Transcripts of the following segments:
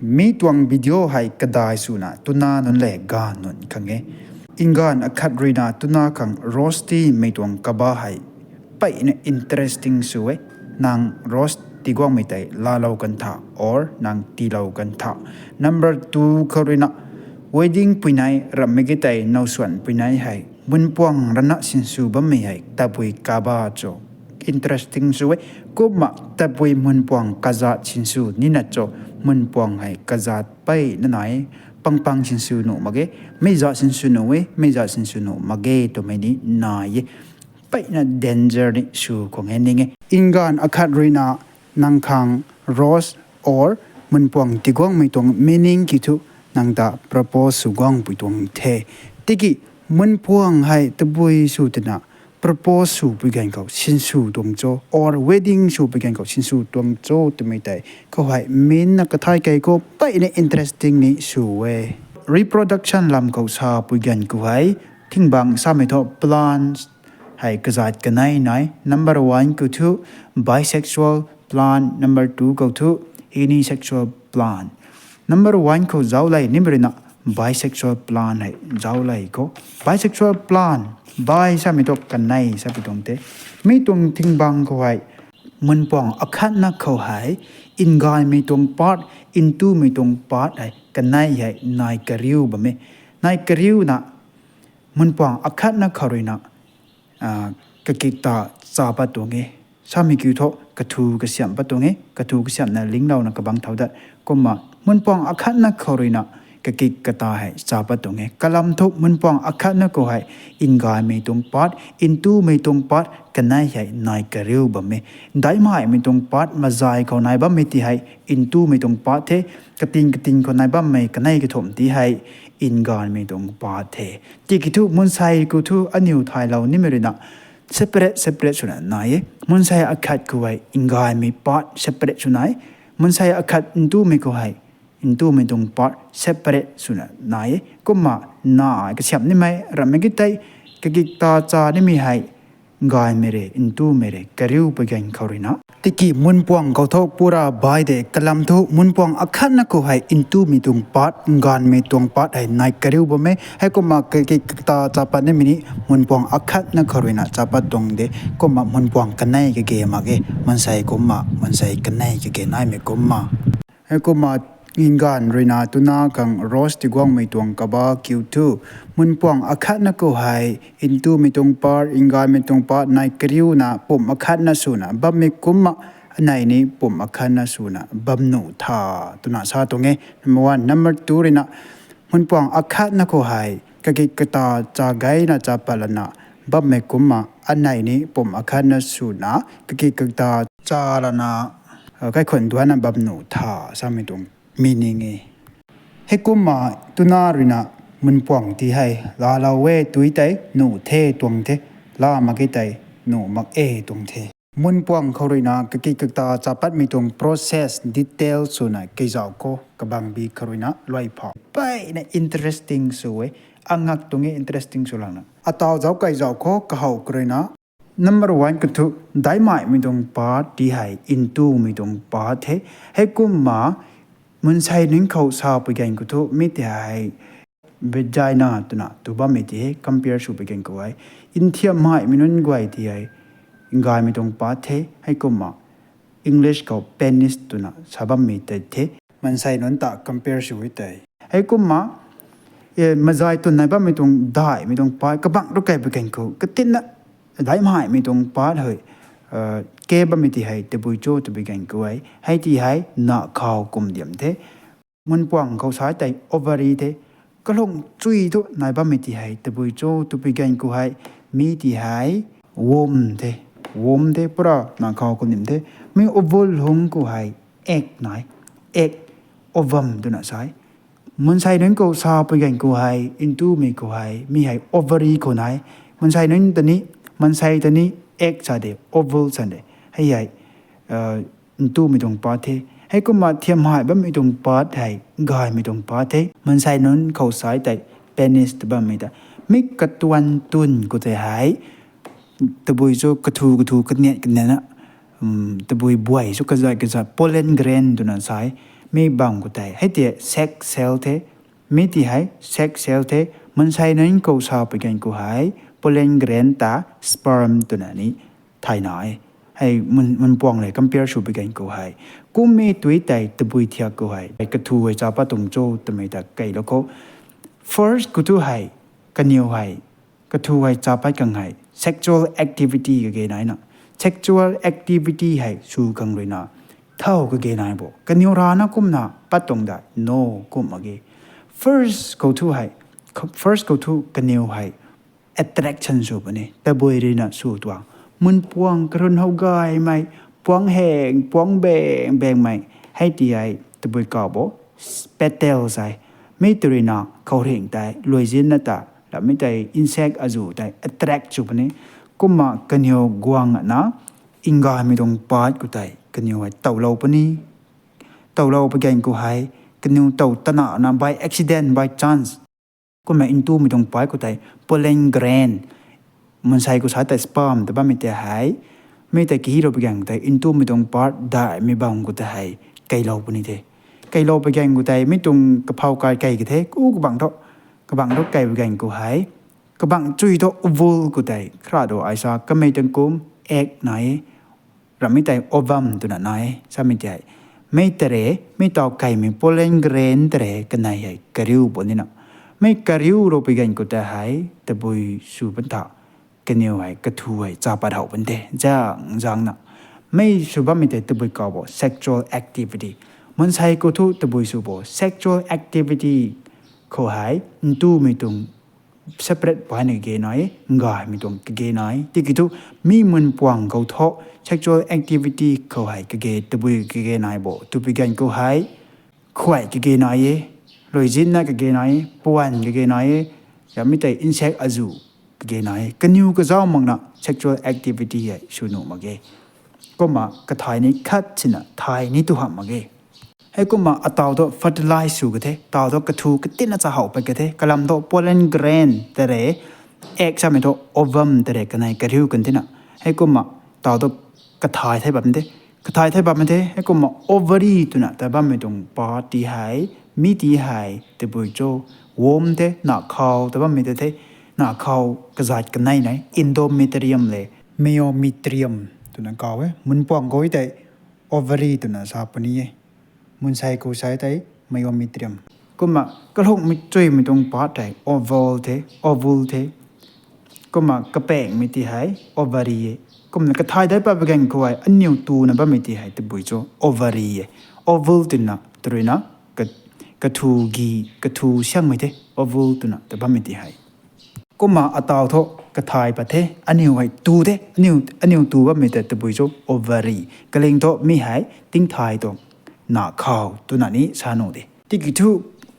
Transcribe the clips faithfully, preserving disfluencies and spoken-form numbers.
Mi tuang video hei kadai swna twna nunc le ganv nunc khang e. Nganv akhat ruina twna khang rose tea mei tuang kaba hei mpeyna interesting sw e. Nang rose tiguangmei tei laalou kan tha or nang tiilou kan tha. Number two khou ruina wedding puinei ramhmei ge tei nowsuan puinei hei munpuang rana sinsw bammei hei tabui kaba cho interesting sw e. Kumna tabui munpuang kazat sinsw nina cho munpuang hei kazat mpeyna nai e. Pangpang sinsw nuh mak ge, meiza sinsw nuh e, meiza sinsw nuh mak ge twmei ni nai e. Mpeyna danger ni sw khang e ning e. Nganv akhat ruina nang khang rose or munpuang tiguangmei tuang meaning kiu thu nang ta propose sw guangpui tuang the. Tiki munpuang hei tabui sw twna propose swpui ganv khou sinsw tuang cho or wedding swpui ganv khou sinsw tuang cho twmei tei khou hei minna kathai kei khou mpeyna interesting ni sw e. Reproduction lam khou sapui ganv khou hei thingbang samei thu plants hei kazat kanei nai. Number one khou thu bisexual plant, number two khou thu unisexual plant. Number one khou zauclei nimei ruina bisexual plant hei zauclei khou. Bisexual plant, bi samei thu kanei sapui tuang the. Mi tuang thingbang khou hei munpuang akhatna khou hei nganvmei tuang part, ntumei tuang part hei kanei hei nai kariu bam e. Nai kariuna munpuang akhatna khou ruina kakik ta cha pat tuang e. Samei kiu thu kathu kasiamh pat tuang e, kathu kasiamhna linglouna kabang thau dat. Kumna munpuang akhatna khou ruina kakik kata hei cha pat tuang e. Kalam thu munpuang akhatna khou hei nganvmei tuang part, ntumei tuang part kanei hei nai kariu bam e. Daihmaimei tuang part mazai khou nai bammei ti hei ntumei tuang part the, kating kating khou nai bammei kanei kathumh ti hei nganvmei tuang part the. Tiki thu mansei khou thu aniw thaylou nimei ruina separate separate swna nai e. Mansei akhat khou hei nganvmei part separate sw nai, mansei akhat ntumei khou hei ntumei tuang part separate swna nai e. Kumna na kasiamh nimei ramhmei ge tei kakik ta cha nimei hei nganvmei re ntumei re kariu pui ganv khou ruina. Tiki munpuang khou thu pura bi de, kalam thu munpuang akhatna khou hei ntumei tuang part, nganvmei tuang part hei nai kariu bam e. Heikumna kakik kata cha pat nimei ni munpuang akhatna khou ruina cha pat tuang de. Kumna munpuang kanei kage mak ge, mansei kumna mansei kanei kage naimei kumna. Heikumna nganv ruina twna khang rose tiguangmei tuang kaba kiu thu munpuang akhatna khou hei ntumei tuang part, nganvmei tuang part nai kariuna pumc akhatna swna bammei kumna anei ni pumc akhatna swna bam nuh tha twna sa tuang e. Number one, number two ruina munpuang akhatna khou hei kakik kata cha gayna cha pat lana bammei kumna anei ni pumc akhatna swna kakik kata cha lana kaikhun duanna bam nuh tha samei tuang meaning e. Heikumna twna ruina munpuang ti hei laalou e tui tei nuh the tuang the, laa mak e tei nuh mak e tuang the. Munpuang khou ruina kakik kata cha patmei tuang process detail swna kazauh khou kabangbi khou ruina luai phau mpeyna interesting sw e. Angak tuang e interesting sw lana. Ataw zauc kai zauc khou kahow khou ruina number one khou thu daihmaimei tuang part ti hei ntumei tuang part the. Heikumna mansei nunc khou sapui ganv khou thu mi ti hei vagina twna tu bammei ti hei compare swpui ganv khou hei nthiammaimei nunc guay ti hei nganvmei tuang part the. Heikumna English khou penis twna sa bammei tei the. Mansei nunc ta compare sw e tei. Heikumna mazai twn nai bammei tuang daihmei tuang part kabang tu kaipui ganv khou katinna daihmaimei tuang part hei ke bammei ti hei tabui cho twpui ganv khou hei hei ti hei na khou kum diam the. Munpuang khou sa tei ovary the. Kalung chui thu nai bammei ti hei tabui cho twpui ganv khou hei mi ti hei womb the. Womb the pura na khou kum dim the. Mi ovule hung khou hei egg nai, egg, ovum twna sa e. Mansei nunc khou sapui ganv khou hei ntumei khou hei mi hei ovary khou nai. Mansei nunc ta ni, mansei ta ni egg sa de, ovule sa de, hei hei ntumei tuang part the. Heikumna thiamhai bammei tuang part hei gaymei tuang part the. Mansei nunc khou sa tei penis ta bammei ta mi katuan twn khou tei hei tabui cho kathu kathu kaniat kaniatna tabui buay cho kazat kazat pollen grain twna sa e. Mi bam khou tei hei ti sex cell the. Mi ti hei sex cell the. Mansei nunc khou sa pui gan khou hei pollen grain ta sperm twna ni thayna e. Hei mun, mun puang le compare sw pui gan khou hei. Kum e tui tei tabui thiak khou hei. Hei kathu hei cha pat tuang cho twmei ta keilou khou. First khou thu hei, kaniw hei, kathu hei cha pat khang hei, sexual activity kage nai na. Sexual activity hei sw khang rui na. Thau kage nai bo. Kaniw rana kumna pat tuang da, no kum mak ge. First khou thu hei, first khou thu kaniw hei, attraction sw puni, tabui rui na sw tuang. Mun puang karun how gaymei, puang heng, puang beng, bengmei. Hei ti hei, tabui kaw bo, petal sai. Mi tw rui na, khouringh tei, luaizinna ta, lamei tei, insect azu tei, attract sw puni. Kumna kaniw guang na, ngaymei tuang part khou tei, kaniw hei tawlou puni. Tawlou pui gan khou hei, kaniw taw tana na by accident, by chance. Kumna ntumei tuang part khou tei, pollen grain. Mansei khou sa tei sperm ta bammei tei hei. Mi tei kahiro pui gan khou tei, ntumei tuang part daihmei bam khou tei hei, keilou puni the. Keilou pui gan khou tei, mi tuang kaphaw kai kei ka the, ku kabang thu. Kabang thu kei pui gan khou hei. Kabang chui thu ovule khou tei, khra do ai sa, kamei tuang kum, egg nai e. Ramei tei ovum twna nai e, samei tei. Mei tare, mei taw kaimei pollen grain tare kanei hei kariu puni na. Mei kariu ro pui gan khou tei hei, tabui sw pun tha, kaniw hei, kathu hei, cha pat how pun the, zang, zang na. Mei sw bammei tei tabui kaw bo, sexual activity. Mansei khou thu tabui sw bo, sexual activity khou hei, ntumei tuang separate payna kage nai, ngaymei tuang kage nai. Tiki thu, mi mun puang khou thu, sexual activity khou hei kage, tabui kage nai bo, tw pui gan khou hei, khuay kage nai e, luaizinna kage nai e, puan kage nai e, yamei tei insect azu kage nai e. Kaniw kazauh makna sexual activity hei sw nuh mak ge. Kumna kathay ni khat sina thay ni tu hamh mak ge. Heikumna ataw thu fertilize sw ka the, taw thu kathu katinna cha how pat ka the, kalam thu pollen grain tare, egg samei thu ovum tare kanei kariu kan tina. Heikumna taw thu kathay thei bam the, kathay thei bam the, heikumna ovary twna ta bammei tuang part ti hei, mi ti hei, tabui cho, womb the, na khou ta bammei ta the, na khou kazat kanei nai, endometrium le, myometrium twna kaw e, mun puang khou tei, ovary twna sa puni e. Mansei khou sa tei myometrium. Kumna kalhungmei chuimei tuang part tei ovule the, ovule the. Kumna kapengmei ti hei ovary e. Kumna kathay dai pat pui gan khou hei aniw tuna bammei ti hei tabui cho ovary e. Ovule twna, tw rui na, ka-, kathu gi, kathu siangmei the, ovule twna ta bammei ti hei. Kumna ataw thu kathay pat the, aniw hei tu the, aniw, aniw tu bammei ta tabui cho ovary. Kaling thu mi hei tingthay tuang na khou twna ni sa nuh de. Tiki thu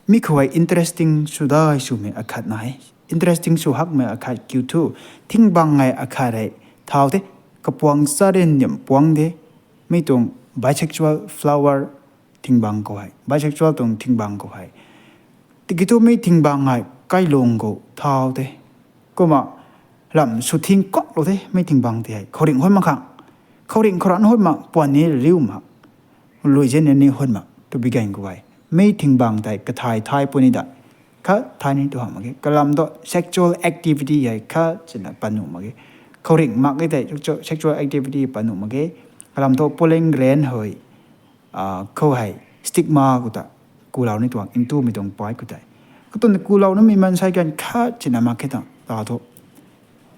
mi khou hei interesting sw dai swmei akhat nai. Interesting sw hakmei akhat kiu thu, thingbang hei akhat hei thau the, kapuang charyn nim puang de, mi tuang bisexual flower thingbang khou hei, bisexual tuang thingbang khou hei. Tiki thu mi thingbang hei kailung khou thau the. Kumna lam sw thing kaklou the, mi thingbang ti hei khouringh hun mak khang. Khouringh khou ran hun mak, puan ni riu mak, luaizinna ni hun mak, tw pui gan khou hei. Mi thingbang tei kathay thay puni da. Khat thay ni tu hamh mak ge. Kalam thu sexual activity hei khat sina pat nuh mak ge. Khouringh mak e tei sexual activity pat nuh mak ge. Kalam thu pollen grain hei, khou hei stigma khou ta kulou ni tuang, ntumei tuang part khou tei. Katun kulou namei mansei gan khat sina mak khe ta, taw thu.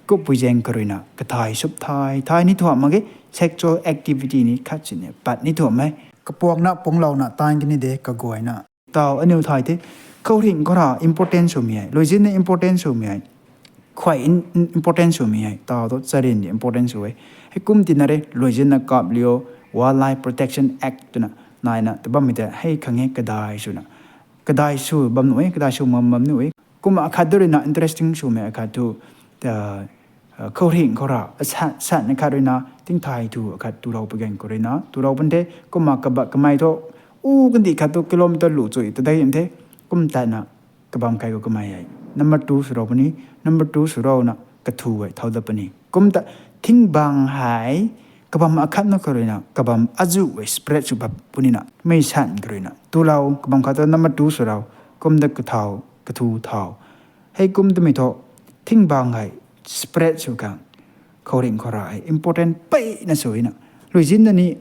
Kuppui zaeng kha rui na kathay sup thay, thay ni tu hamh mak ge, sexual activity ni khat sina pat ni tu hamh e. Kapuangna puanglouna tan kani de kaguayna. Taw aniw thay the, khouringh khou ra important swmei hei, luaizinna important swmei hei, khuay important swmei hei, taw thu charyn di important sw e. Heikum tina re, luaizinna kap liu, Wildlife Protection Act twna naina ta bammei tei hei khang e kadai swna. Kadai sw bam nuh e, kadai sw bam, bam nuh e. Kumna akhat tu rui na interesting swmei akhat thu, khouringh khou ra, asat, satna khat rui na, tingthay thu akhat tulou pui gan khou rui na, tulou pun the, kumna kaba kamei thu, u kandih khat thu kilometer lu chui ta dei the, kum tatna, kabam kai khou kamei hei. Number two swlou puni, number two swlouna, kathu hei thau dat puni. Kumta, thingbang hei, Kabam akhatna khou ruina kabam azuh e spread sw bam punina mei san khou ruina tulou, kabam khat ta number two swlou, kum ta kathau, kathu thau. Hei kum twmei thu thingbang hei spread sw khang khouringh khou ra hei important peyna swna, luizinna ni,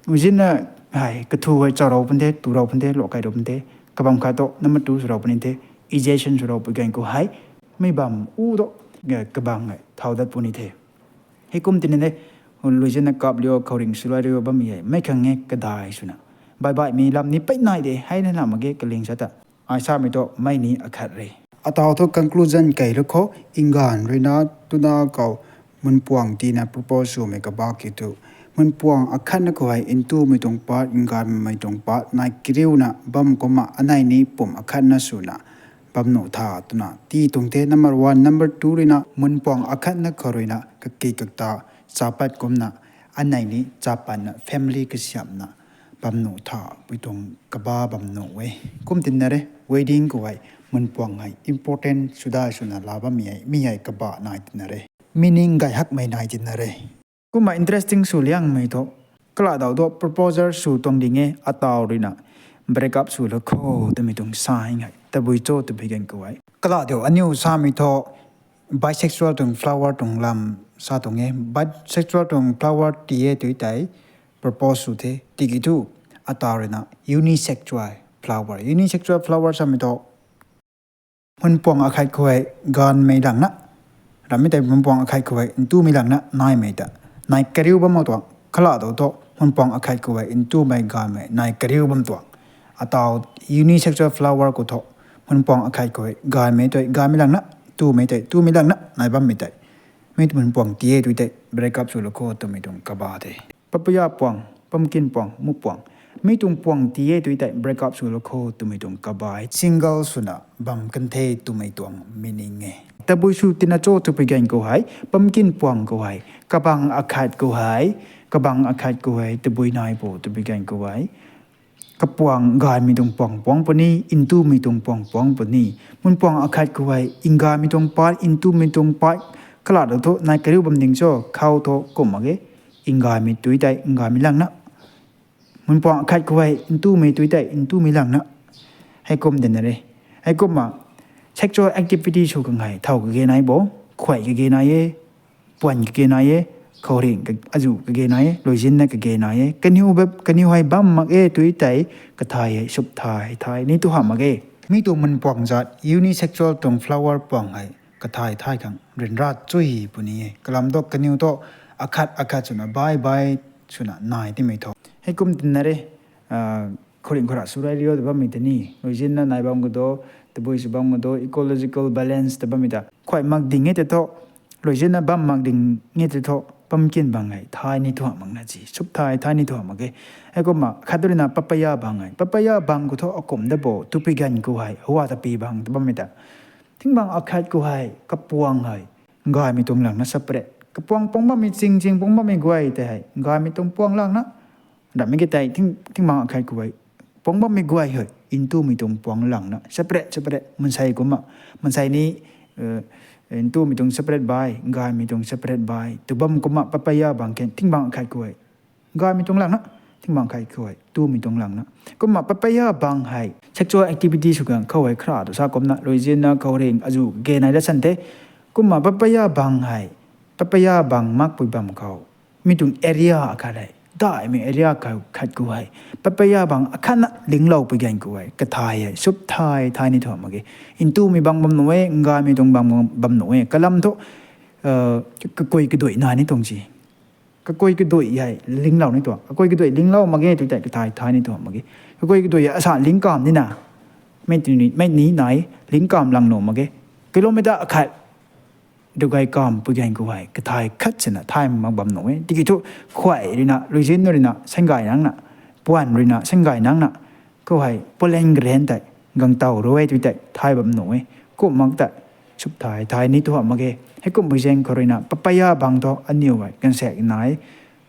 luizinna hei kathu hei chaulou pun the, tulou pun the, lokailou pun the, kabam khat tu number two swlou puni the, ejection swlou pui ganv khou hei mei bam u tu kabang hei thau dat puni the. Hei kum tina de, luizinna kap liu khouringh swlou riu bammei hei mei khang e kadai swna, baih baihmei lam ni pey nai de, hei na na mak ge kaling sa ta. Ai samei tu mei ni akhat re. Ataw thu conclusion kei lu khou, nganv ruina tuna khou munpuang tina propose swmei kabak ki thu, munpuang akhatna khou hei ntumei tuang part, nganvmei tuang part nai kariuna bam kumna anei ni pum akhatna swna bam nuh tha twna tii tuang the. Number one, number two ruina munpuang akhatna khou ruina kaki kakta chapat kumna anei ni chapatna family kasiamhna bam nuh tha pui tuang kaba bam nuh e. Kum tina re, wedding khou hei munpuang hei important swdai swna la bammei hei mi hei kaba nai tina re, meaning gay hakmei nai tina re. Kumna interesting sw liangmei thu, kala daw tu proposal sw tuang ding e, ataw ruina break up sw lou kho twmei tuang sign hei tabui cho twpui ganv khou hei, kala diu aniu samei thu bisexual tuang flower tuang lam sa tuang e. Bisexual tuang flower ti e tui tei propose sw the, tiki thu ataw ruina unisexual flower, unisexual flower samei thu munpuang akhat khou hei ganvmei langna, rammei tei munpuang akhat khou hei ntumei langna naimei ta nai kariu bam tuang. Kala daw thu munpuang akhat khou hei ntumei ganvmei nai kariu bam tuang. Ataw unisexual flower khou thu munpuang akhat khou hei ganvmei tei ganvmei langna, ntumei tei ntumei langna nai bammei tei, mi tu munpuang ti e tui tei break up sw lou kho twmei tuang kaba the. Papaya puang, pumpkin puang, mu puang, mi tuang puang ti e tui tei break up sw lou kho twmei tuang kaba e, single swna bam kan the twmei tuang meaning e. Tabui sw tina cho twpui ganv khou hei pumpkin puang khou hei kabang akhat khou hei, kabang akhat khou hei tabui nai bo twpui ganv khou hei, kapuang nganvmei tuang puang puang puni, ntumei tuang puang puang puni. Munpuang akhat khou hei nganvmei tuang part, ntumei tuang part, kala daw thu nai kariu bam ding cho, khou thu kum mak ge, nganvmei tui tei nganvmei langna, munpuang akhat khou hei ntumei tui tei ntumei langna, hei kum tina re. Hei kumna sexual activity sw khang hei thow kage nai bo, khuay kage nai e, puan kage nai e, khouringh azuh kage nai e, luizinna kage nai e, kaniw hei bam mak e tui tei kathay hei sup thay thay ni tu hamh mak ge. Mi tuang munpuang zat unisexual tuang flower puang hei kathay thay khang ryanra chui puni e. Kalam thu kaniw thu akhat akhat swna bai bai swna nai timei tho. Hei kum tina re, khouringh khou ra sw rai riu ta bammei ta ni, luizinna nai bam khou do, tabui sw bam khou do, ecological balance ta bammei ta khuay mak ding e tei thu, luizinna bam mak ding e tei thu pumpkin bang hei thay ni thu hamh makna si, sup thay thay ni thu hamh mak ge. Hei kumna khat ruina papaya bang hei, papaya bang khou thu akum da bo twpui ganv khou hei hua tapi bang ta bammei ta, thingbang akhat khou hei kapuang hei nganvmei tuang langna separate, kapuang puang bammei ching ching puang bammei guay tei hei nganvmei tuang puang langna, rammei ki tei thingbang akhat khou hei puang bammei guay hei ntumei tuang puang langna separate separate, mansei kumna, mansei ni ntumei tuang separate bai, nganvmei tuang separate bai tw bam kumna papaya bang khe thingbang akhat khou hei nganvmei tuang langna, thingbang akhat khou hei ntumei tuang langna. Kumna papaya bang hei sexual activity sw khang khou hei khra tu sa kumna luizinna khouringh azuh kage nai da san the. Kumna papaya bang hei, papaya bang makpui bam khou, mi tuang area akhat hei, daihmei area khat khou hei papaya bang akhatna linglou pui ganv khou hei kathay hei sup thay thay ni thu hamh mak ge. Ntumei bang bam nuh e, nganvmei tuang bang bam nuh e. Kalam thu kakui kaduih nai ni tuang si, kakui kaduih hei linglou ni tuang. Kakui kaduih linglou mak ge tui tei kathay thay ni thu hamh mak ge. Kakui kaduih asa ling kamv nina, mei ni nai, ling kamv lang nuh mak ge. Kilometer akhat dugay kamv pui ganv khou hei kathay khat sina thay mak bam nuh e. Tiki thu khuay ruina, luizinna ruina sangay nangna, puan ruina sangay nangna, khou hei pollen gland tei gangtaw rui tui tei thay bam nuh e. Kum mak tei sup thay thay ni thu hamh mak ge. Heikumhpui zaeng khou ruina papaya bang thu aniw hei ganvsaekc nai,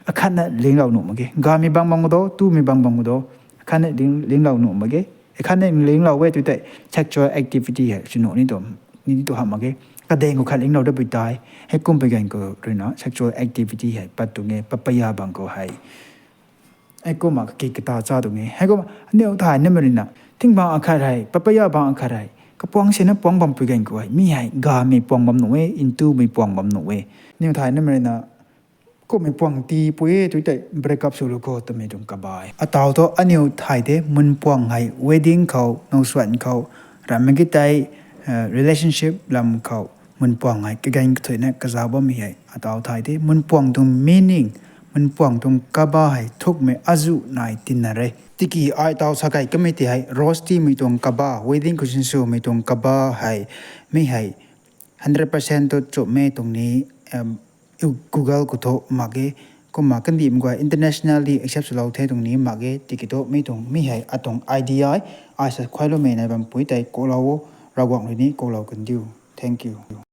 akhatna linglou nuh mak ge. Nganvmei bang bam khou do, ntumei bang bam khou do, akhatna linglou nuh mak ge. Akhatna linglou e tui tei sexual activity hei sw nuh ni tu hamh mak ge. Kadaeng khou khat linglou dat pui tei, heikumpui ganv khou ruina sexual activity hei pat tuang e, papaya bang khou hei. Heikumna kaki kata cha tuang e. Heikumna aniu thay namei ruina, thing bang akhat hei, papaya bang akhat hei, kapuang sina puang bampui ganv khou hei, mi hei gamei puang bam nuh e, ntumei puang bam nuh e. Aniu thay namei ruina, kummei puang tiipui e tu tei break up swlou kho twmei tuang kaba e. Ataw thu aniu thay de, mun puang hei wedding khou, nowsuan khou, rammei ki tei, relationship lam khou, mun puang hei kaganv kathuina kazauh bammei hei ataw thay de. Mun puang tuang meaning, mun puang tuang kaba hei thukmei azuh nai tina re. Tiki ai taw sa kei kamei ti hei, Rosti mei tuang kaba, wedding khou sinswmei tuang kaba hei, mi hei hundred percent tu chumhmei tuang ni, Google khou thu mak ge. Kumna kandihmei guay internationally accept swlou the tuang ni mak ge. Tiki thu mi tuang, mi hei atuang idea, ai sa khuayloumei nai bampui tei koulou o, Ravguangc rui ni koulou kandiu. Thank you.